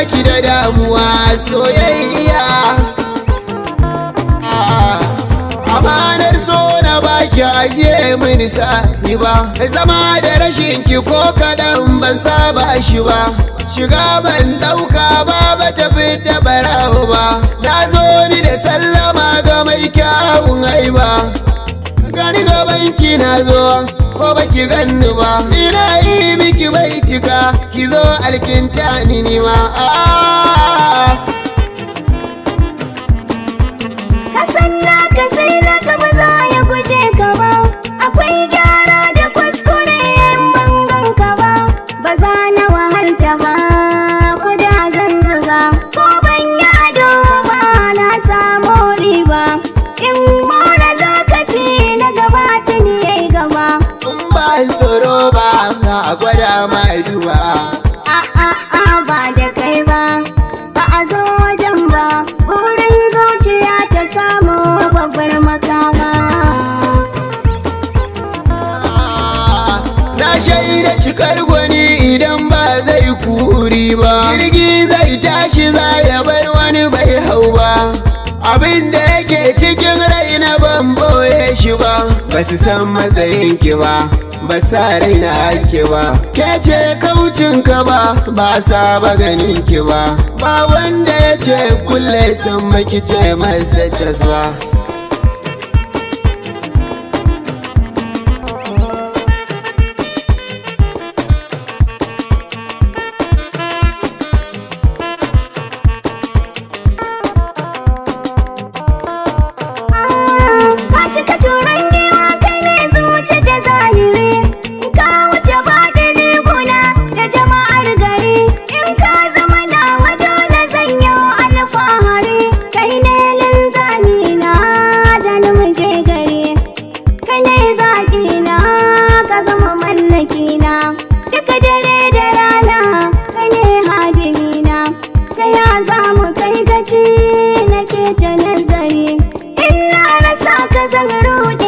Baki da damuwa soyayya. Amanar so na baki, ajiye mini sa'i ba. Zama da rashin ki ko kaɗan ban saba shi ba. Shiga ban ɗauka ba, ba tafi da barawo ba. Na zo ni da sallama ga mai kyawun haiba. Gani gaban ki na zo, ko baki ganni ba. Ina yi miki baitika, ki zo alkinta ni nima. Ah. Ka san naka sai naka, ba za ya guje ka ba. Akwai gyara da kuskure in ban ganka ba. Ba za na wahalta ba, ko da zan zuga. Ko ban yi ado ba, na samu riba. In more lokaci na gaba tuni yayi gaba. In ba tsoro ba, na gwada ma duba. A a a, ba da kai ba, ba a zo wajen ba. Burin zuciya ta samu babbar makama. Na shaida cikar gwani idan ba zai kuri ba. Jirgi zai tashi, za ya bar wani bai hau ba. Abin da yake cikin raina ban boye shi ba. Ba su san matsayin ki ba, ba sa raina ake ba. Ke ce kaucin ka ba, ba sa ba ganin ki ba. Ba wanda ya ce kulle san maki ce masa cas ba. Ka cika turan giwa, kai ne zuci da zahiri. Ka wuce baɗini guna da jama'ar gari. In ka zama nawa, dole zan yi alfahari. Kai ne linzami na, jani mu je gari. Kai ne zaƙi na, ka zama mallaki na. Duka dare da rana, kai ne hadimi na. Ta ya za mu kai gaci, nake ta nazari. In na rasa ka zan ruɗe.